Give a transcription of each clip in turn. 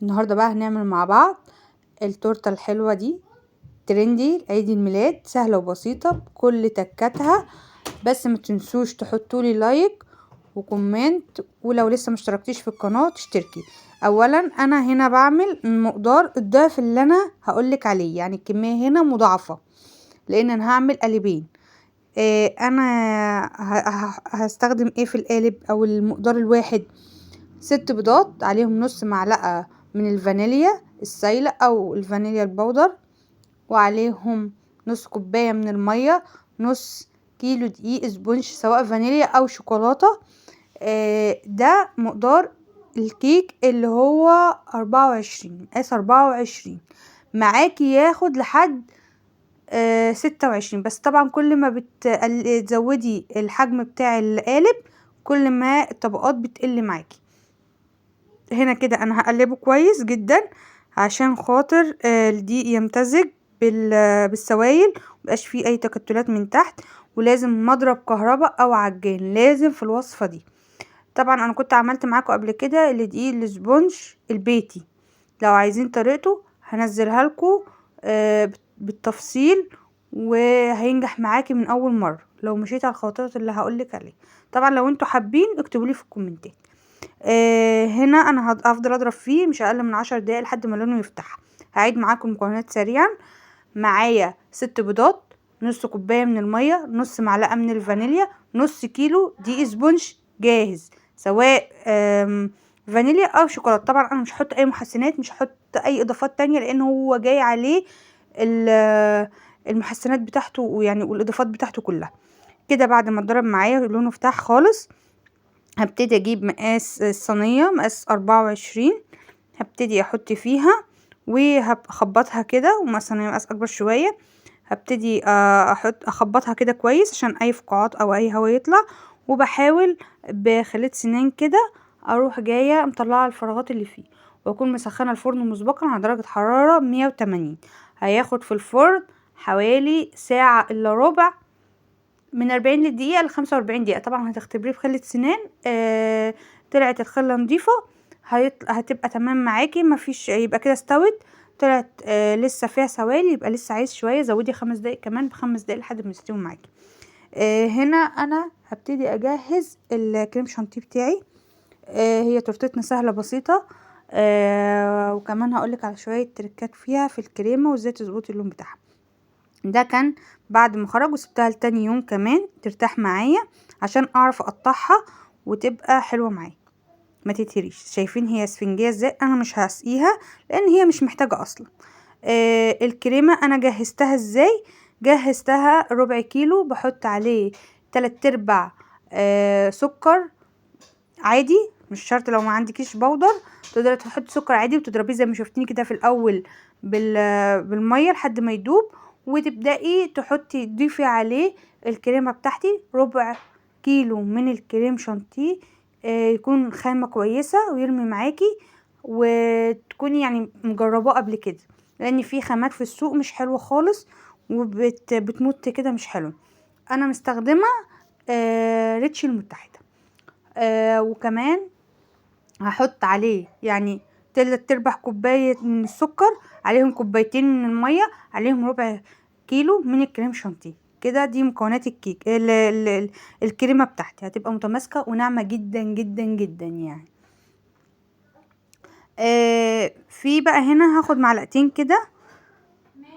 النهاردة بقى هنعمل مع بعض التورتة الحلوة دي trendy عيد الميلاد، سهلة وبسيطة بكل تكاتها. بس ما تنسوش تحطولي like و comment، ولو لسه ما اشتركتيش في القناة تشتركي. اولا انا هنا بعمل مقدار الضعف اللي انا هقولك عليه، يعني الكمية هنا مضاعفة لان انا هعمل قالبين. انا هستخدم ايه في القالب او المقدار الواحد؟ 6 بيضات عليهم نص معلقة من الفانيليا السايلة او الفانيليا ال powder، وعليهم نص كوباية من المية، نص كيلو دقيق sponge سواء فانيليا او شوكولاتة. ده مقدار الكيك اللي هو 24، مقاس 24، معاكي ياخد لحد 26. بس طبعا كل ما تزودي الحجم بتاع القالب كل ما الطبقات بتقل معاكي. هنا كده انا هقلبه كويس جدا عشان خاطر الدقيق يمتزج بالسوائل، ميبقاش فيه اي تكتلات من تحت. ولازم مضرب كهرباء او عجان لازم في الوصفة دي. طبعا انا كنت عملت معاكم قبل كده الدقيق ال sponge البيتي، لو عايزين طريقته هنزلها لكم بالتفصيل، وهينجح معاكي من اول مرة لو مشيت على الخطوات اللي هقولك عليها. طبعا لو انتوا حابين اكتبوا لي في الكومنتات. هنا انا هفضل اضرب فيه مش اقل من 10 دقايق لحد ما لونه يفتح. هعيد معاكم المكونات سريعا. معايا 6 بيضات، نص كوباية من المية، نص معلقه من الفانيليا، نص كيلو دقيق sponge جاهز سواء فانيليا او شوكولاتة. طبعا انا مش هحط اي محسنات، مش هحط اي اضافات تانية لان هو جاي عليه المحسنات بتاعته والاضافات بتاعته كلها. كده بعد ما اتضرب معايا لونه فتح خالص، هبتدي اجيب مقاس الصينية مقاس 24، هبتدي احط فيها وهخبطها كده، ومثلا مقاس اكبر شوية هبتدي اخبطها كده كويس عشان اي فقاعات او اي هواء يطلع. وبحاول بخلية سنان كده اروح جاية مطلعه الفراغات اللي فيه، واكون مسخنه الفرن مسبقا على درجه حرارة 180. هياخد في الفرن حوالي ساعة الا ربع، من 40 دقيقة لخمسة وأربعين دقيقة. طبعا هتختبريه بخلة سنان، طلعت الخلة نظيفة هتبقى تمام معاكي، مفيش، يبقى كده استوت. طلعت لسه فيها سوائل يبقى لسه عايز شوية، زودي 5 دقايق كمان، ب5 دقايق لحد ما يستوي معاكي. هنا انا هبتدي اجهز الكريم شانتيه بتاعي. هي تورتتنا سهلة بسيطة، وكمان هقولك على شوية تريكات فيها في الكريمة وازاي تظبطي اللون بتاعها. ده كان بعد ما خرج، وسبتها لتاني يوم كمان ترتاح معايا عشان اعرف اقطعها وتبقى حلوة معايا ما تتهريش. شايفين هي اسفنجية ازاي؟ انا مش هسقيها لان هي مش محتاجة اصلا. الكريمة انا جهزتها ازاي؟ جهزتها ربع كيلو، بحط عليه 3/4، سكر عادي، مش شرط لو ما عندكيش بودر تقدري تحطي سكر عادي وتضربيه زي ما شفتيني كده في الاول بالمية لحد ما يدوب، وتبدأي تضيفي عليه الكريمة بتاعتي ربع كيلو من الكريم شانتيه، يكون خامة كويسة ويرمي معاكي، وتكوني مجرباه قبل كده، لان في خامات في السوق مش حلوة خالص وبتمط كده مش حلو. انا مستخدمة، ريتش المتحدة. وكمان هحط عليه 3/4 كوباية من السكر، عليهم كوبايتين من المية، عليهم ربع كيلو من الكريم شانتيه. كده دي مكونات الكيك، الكريمة بتاعتي هتبقى متماسكة وناعمة جدا جدا جدا. في بقى هنا هاخد معلقتين كده،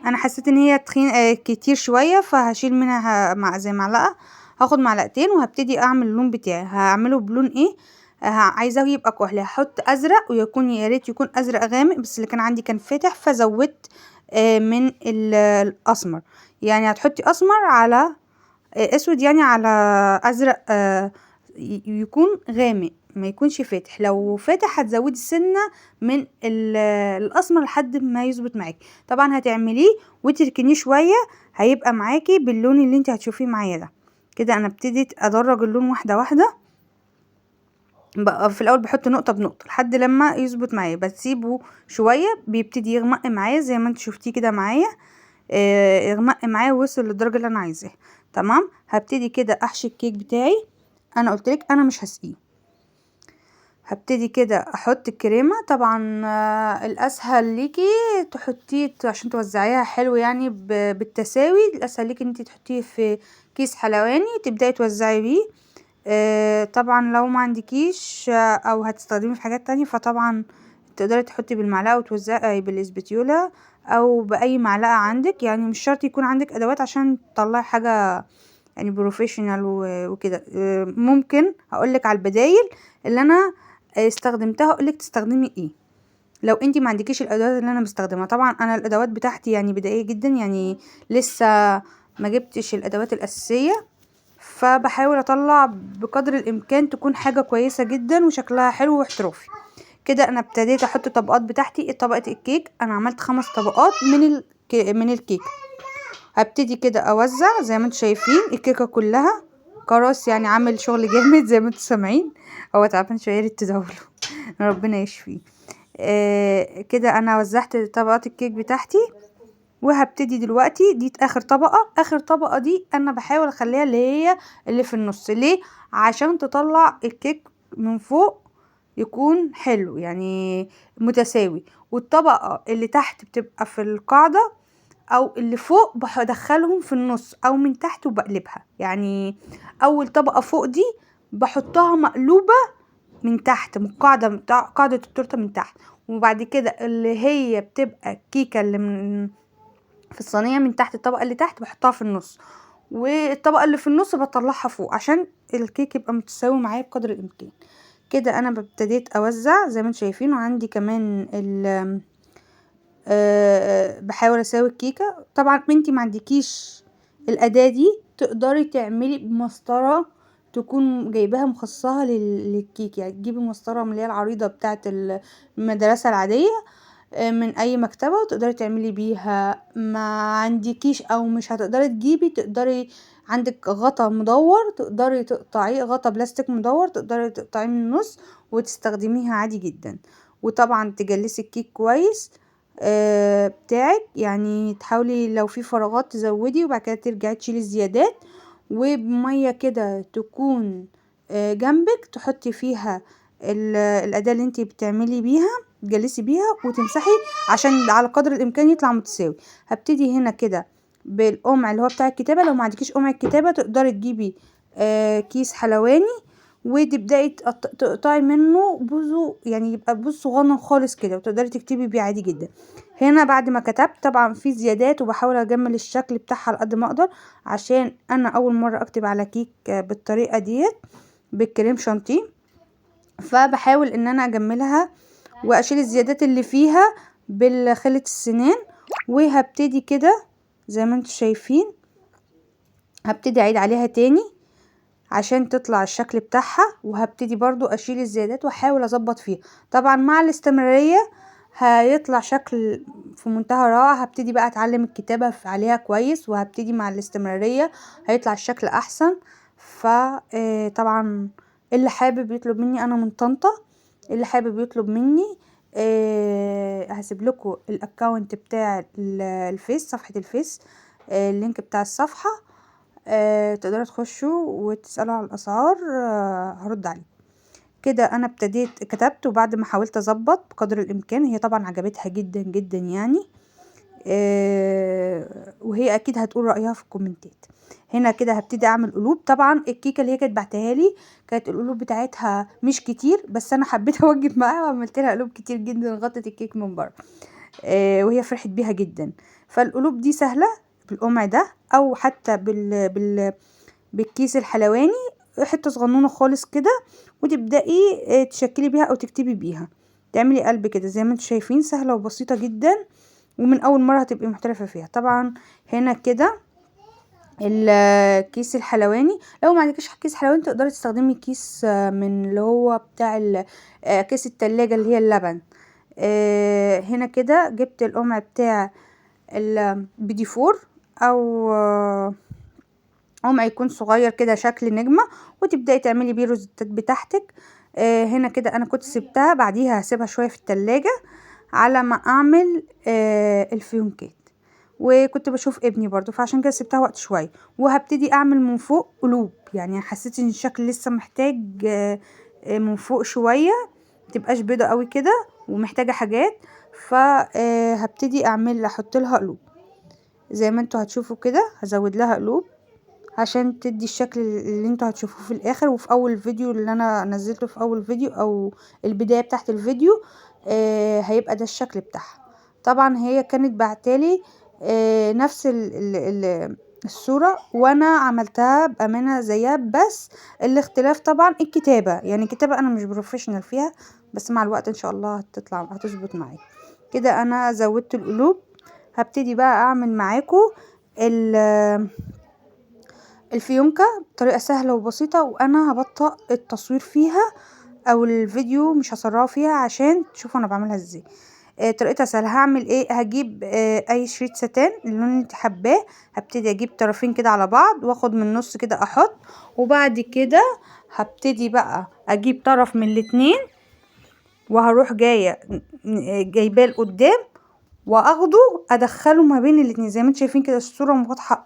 انا حسيت ان هي تخين، كتير شوية فهشيل منها زي معلقة. هاخد معلقتين وهبتدي اعمل اللون بتاعي. هعمله بلون ايه؟ عايزاه يبقى كحلي، هحط ازرق، ويكون يا ريت يكون ازرق غامق، بس اللي كان عندي كان فاتح فزودت، من الاسمر. هتحطي اسمر على، اسود، يعني على ازرق، يكون غامق ما يكونش فاتح. لو فاتح هتزودي سنة من الاسمر لحد ما يظبط معاكي. طبعا هتعمليه وتركنيه شوية، هيبقى معاكي باللون اللي انت هتشوفيه معايا ده. كده انا ابتديت ادرج اللون واحدة واحدة، بقى في الاول بحط نقطة بنقطة لحد لما يظبط معايا، بسيبه شوية بيبتدي يغمق معايا زي ما انت شفتيه كده معايا، يغمق معايا ووصل للدرجة اللي انا عايزاها. تمام. هبتدي كده احشي الكيك بتاعي. انا قلت لك انا مش هسقيه. هبتدي كده احط الكريمة. طبعا الاسهل ليكي تحطيه عشان توزعيها حلو يعني بالتساوي، الاسهل ليكي ان انتي تحطيه في كيس حلواني تبداي توزعي بيه. طبعا لو ما عندكيش او هتستخدميه في حاجات تانية فطبعا تقدري تحطي بالمعلقة وتوزعي بالاسبتيولا او باي معلقة عندك، يعني مش شرط يكون عندك ادوات عشان تطلعي حاجة يعني professional وكده. ممكن هقولك على البدايل اللي انا استخدمتها، اقولك تستخدمي ايه لو انتي ما عندكيش الادوات اللي انا بستخدمها. طبعا انا الادوات بتاعتي يعني بدائية جدا، يعني لسه ما جبتش الادوات الاساسية، فبحاول اطلع بقدر الامكان تكون حاجة كويسة جدا وشكلها حلو واحترافي. كده انا ابتديت احط الطبقات بتاعتي. طبقه الكيك انا عملت 5 طبقات من الكيك. هبتدي كده اوزع زي ما انتم شايفين الكيكه كلها كراس، يعني عامل شغل جامد زي ما انتم سامعين، هو تعبان شوية يا ريت تدعوله ربنا يشفيه. كده انا وزعت طبقات الكيك بتاعتي، وهبتدي دلوقتي دي اخر طبقه. اخر طبقه دي انا بحاول اخليها اللي هي اللي في النص، ليه؟ عشان تطلع الكيك من فوق يكون حلو يعني متساوي، والطبقة اللي تحت بتبقى في القاعدة او اللي فوق بدخلهم في النص او من تحت وبقلبها. يعني اول طبقه فوق دي بحطها مقلوبة من تحت، من قاعدة بتاع قاعدة التورتة من تحت، وبعد كده اللي هي بتبقى الكيكه اللي من في الصينية من تحت، الطبقة اللي تحت بحطها في النص، والطبقة اللي في النص بطلعها فوق عشان الكيك يبقى متساوي معايا بقدر الامكان. كده انا ابتديت اوزع زي ما انتم شايفين، وعندي كمان ال بحاول اساوي الكيكه. طبعا انتي ما عندكيش الاداة دي تقدري تعملي بمسطره تكون جايباها مخصصة للكيك، يعني تجيبي مسطرة من اللي هي العريضة بتاعه المدرسة العادية من اي مكتبه وتقدري تعملي بيها. ما عندكيش او مش هتقدري تجيبي، تقدري عندك غطا مدور تقدري تقطعيه، غطا بلاستيك مدور تقدري تقطعيه من النص وتستخدميها عادي جدا. وطبعا تجلسي الكيك كويس بتاعك، يعني تحاولي لو في فراغات تزودي، وبعد كده ترجعي تشيلي الزيادات، وبميه كده تكون جنبك تحطي فيها الاداة اللي انتي بتعملي بيها، تجلسي بيها وتمسحي عشان على قدر الامكان يطلع متساوي. هبتدي هنا كده بالقمع اللي هو بتاع الكتابة. لو ما عندكيش قمع الكتابة تقدري تجيبي كيس حلواني وتبداي تقطعي منه بوزو، يعني يبقى بوز صغنن خالص كده، وتقدري تكتبي بيه عادي جدا. هنا بعد ما كتبت طبعا في زيادات، وبحاول اجمل الشكل بتاعها على قد ما اقدر عشان انا اول مرة اكتب على كيك بالطريقة ديت بالكريم شانتيه، فبحاول ان انا اجملها واشيل الزيادات اللي فيها بالخلة السنان. وهبتدي كده زي ما انتم شايفين هبتدي اعيد عليها تاني عشان تطلع الشكل بتاعها، وهبتدي برضو اشيل الزيادات واحاول اظبط فيها. طبعا مع الاستمرارية هيطلع شكل في منتهى الروعة. هبتدي بقى اتعلم الكتابة عليها كويس، وهبتدي مع الاستمرارية هيطلع الشكل احسن. طبعا اللي حابب يطلب مني، انا من طنطا، اللي حابب يطلب مني هسيب لكم ال account بتاع الفيس، صفحة الفيس، ال link بتاع الصفحة، تقدروا تخشوا وتسألوا على الأسعار، هرد عليكم. كده أنا ابتديت كتبت، وبعد ما حاولت أظبط بقدر الإمكان، هي طبعا عجبتها جدا جدا يعني، وهي أكيد هتقول رأيها في الكومنتات. هنا كده هبتدي أعمل قلوب. طبعا الكيكة اللي هي كانت بعتها لي كانت القلوب بتاعتها مش كتير، بس أنا حبيت أوجب معاها وعملت لها قلوب كتير جدا، غطت الكيك من بره، وهي فرحت بيها جدا. فالقلوب دي سهلة بالقمع ده، أو حتى بالكيس الحلواني، حتة صغنونه خالص كده، وتبدأي تشكلي بيها أو تكتبي بيها، تعملي قلب كده زي ما انتم شايفين. سهلة وبسيطة جدا، ومن أول مرة هتبقي محترفة فيها. طبعا هنا كده الكيس الحلواني، لو ما عندكيش كيس حلواني تقدري تستخدمي كيس من اللي هو بتاع كيس التلاجة اللي هي اللبن. هنا كده جبت القمع بتاع البيدي فور، او قمع يكون صغير كده شكل نجمة، وتبدأي تعملي بيه الروزتات بتاعتك. هنا كده انا كنت سبتها، بعديها هسيبها شوية في التلاجة على ما اعمل الفيونكات، وكنت بشوف ابني برضو فعشان كده سبتها وقت شوية. وهبتدي اعمل من فوق قلوب، يعني حسيت ان الشكل لسه محتاج من فوق شوية. متبقاش بيضة قوي كده ومحتاجة حاجات. فهبتدي اعمل احط لها قلوب زي ما انتوا هتشوفوا كده، هزود لها قلوب عشان تدي الشكل اللي انتوا هتشوفوه في الاخر. وفي اول فيديو اللي انا نزلته في اول فيديو او البداية بتاعت الفيديو هيبقى ده الشكل بتاعها. طبعا هي كانت بعتالي نفس ال الصورة وانا عملتها بأمانة زيها، بس الاختلاف طبعا الكتابة، يعني الكتابة انا مش professional فيها، بس مع الوقت ان شاء الله هتطلع هتظبط معايا. كده انا زودت القلوب. هبتدي بقى اعمل معاكم الفيونكة بطريقة سهلة وبسيطة، وانا هبطئ التصوير فيها او الفيديو مش هسرعه فيها عشان تشوفوا انا بعملها ازاي. طريقتها سهلة. هعمل ايه؟ هجيب اي شريط ستان اللون اللي انت حباه، هبتدي اجيب طرفين كده على بعض واخد من النص كده احط، وبعد كده هبتدي بقى اجيب طرف من الاتنين وهروح جاية جايباه لقدام واخده ادخله ما بين الاتنين. زي ما انتم شايفين كده الصورة واضحة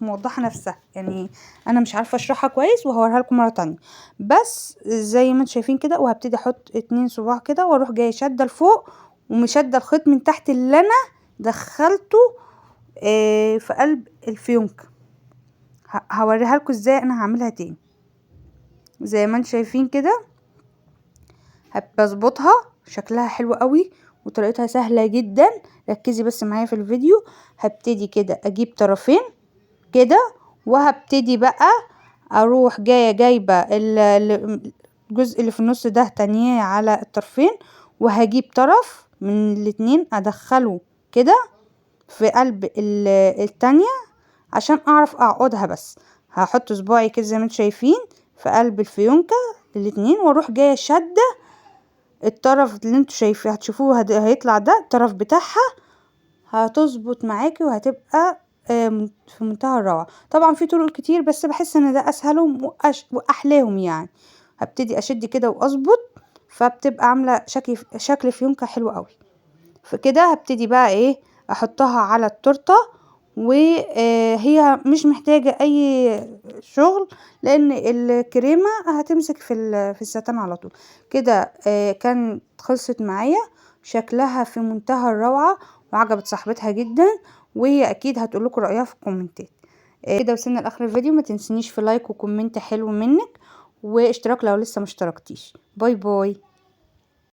موضحة نفسها، يعني انا مش عارفه اشرحها كويس وهوريها لكم مرة تانية، بس زي ما انتم شايفين كده. وهبتدي احط 2 صباع كده واروح جاية شاده لفوق ومشاده الخيط من تحت اللي انا دخلته في قلب الفيونكه. هوريها لكم ازاي انا هعملها تاني. زي ما انتم شايفين كده بظبطها، شكلها حلو قوي وطريقتها سهلة جدا. ركزي بس معايا في الفيديو. هبتدي كده اجيب طرفين كده، وهبتدي بقى اروح جاية جايبه الجزء اللي في النص ده تانية على الطرفين، وهجيب طرف من الاتنين ادخله كده في قلب التانية عشان اعرف اعقدها. بس هحط صباعي كده زي ما انتم شايفين في قلب الفيونكة الاتنين، واروح جاية شاده الطرف اللي انتوا شايفاه هتشوفوه هيطلع ده الطرف بتاعها، هتظبط معاكي وهتبقى في منتهى الروعة. طبعا في طرق كتير بس بحس ان ده اسهلهم واحلاهم. يعني هبتدي اشد كده واظبط، فبتبقى عامله شكل فيونكه حلو قوي. فكده هبتدي بقى ايه احطها على التورتة، وهي مش محتاجه اي شغل لان الكريمة هتمسك في الستان على طول. كده كانت خلصت معايا، شكلها في منتهى الروعة وعجبت صاحبتها جدا، وهي اكيد هتقول لكم رايها في الكومنتات. كده وصلنا لاخر الفيديو. ما تنسونيش في like و comment حلو منك، واشتراك لو لسه ما اشتركتيش. bye bye.